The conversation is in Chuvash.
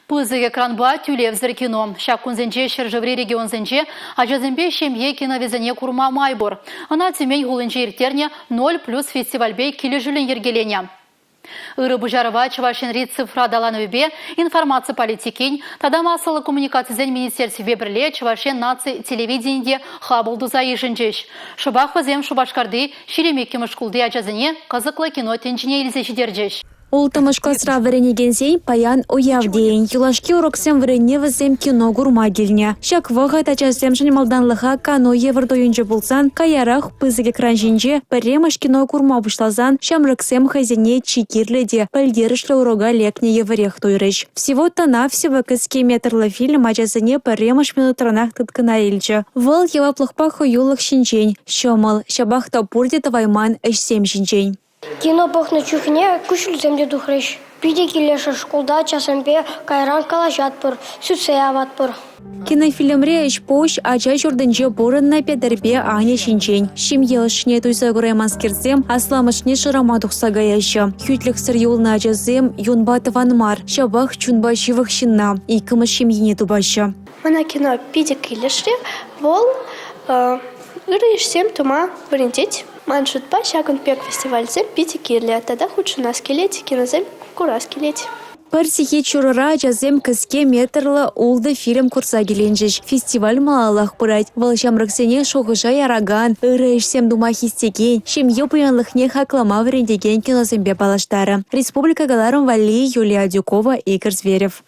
Пысӑк экранпа тӳлевсӗр кино. Ҫак кунсенче ҫӗршыври регионсенче ачасемпе ҫемье киновӗсене курма май пур. Ӑна Тюмень хулинче ирттернӗ «Ноль плюс» фестивальпе килӗшӳллӗн йӗркеленӗ. Ырӑ пуҫарӑва Чӑваш Енри цифра аталанӑвӗпе информаци политикин тата массӑллӑ коммуникацисен министерствипе пӗрле Чӑваш Ен наци телевиденийӗ те хапӑл туса йышӑнчӗҫ. Шӑпах вӗсем Шупашкарти 22-мӗш шкулти ачасене кӑсӑклӑ кино тӗнчине илсе ҫитерчӗҫ. Улттӑмӗш класра вӗренекенсен паян уяв тейӗн. Юлашки уроксем вӗренни вӗсем кино курма килнӗ. Ҫак вӑхӑт ачасемшӗн малтанлӑха кану евӗр туйӑнчӗ пулсан, каярах пысӑк экран ҫинче пӗрремӗш кино курма пуҫласан ҫамрӑксем хӑйсене чи кирлӗ те пӗлтерӗшлӗ урока лекнӗ евӗрех туйрӗҫ. Всего-то навсего кӗске метрлӑ фильм ачасене пӗрремӗш минутранах тыткӑна илчӗ. Вӑл яваплӑхпа хӑюлӑх ҫинчен, ҫӑмӑл, ҫапах та пурте тӑвайман ӗҫсем ҫинчен. Кино пӑхнӑ чухне куҫҫульсем те тухрӗҫ. Питӗ килӗшрӗ шкулта ачасемпе кайран калаҫатпӑр, сӳтсе яватпӑр. Кинофильмри ӗҫ-пуҫ ача ҫуртӗнче пурӑннӑ Петӗрпе Аня ҫинчен. Ҫемье ӑшшине туйса курайманскерсем асламӑшне шырама тухса каяҫҫӗ. Хӳтлӗхсӗр юлнӑ ачасем юнпа тӑван мар, ҫапах чунпа ҫывӑх ҫынна, иккӗмӗш ҫемйине тупаҫҫӗ. Мана кино питӗ килӗшрӗ. Вӑл ырӑ ӗҫсем тума вӗрентет. Ман шутпа, ҫакӑн пек фестивальсем питӗ кирлӗ тата хутшӑнас килет, киносем курас килет. Пӗр сехет ҫурӑра ачасем кӗске метрлӑ ултӑ фильм курса киленчӗҫ. Фестиваль малаллах пырать. Вӑл ҫамрӑксене шухӑша яракан, ырӑ ӗҫсем тума хистекен, ҫемье пуянлӑхне хаклама вӗрентекен киносемпе паллаштарӗ. Республика кӑларӑм валли Юлия Адюкова, Игорь Зверев.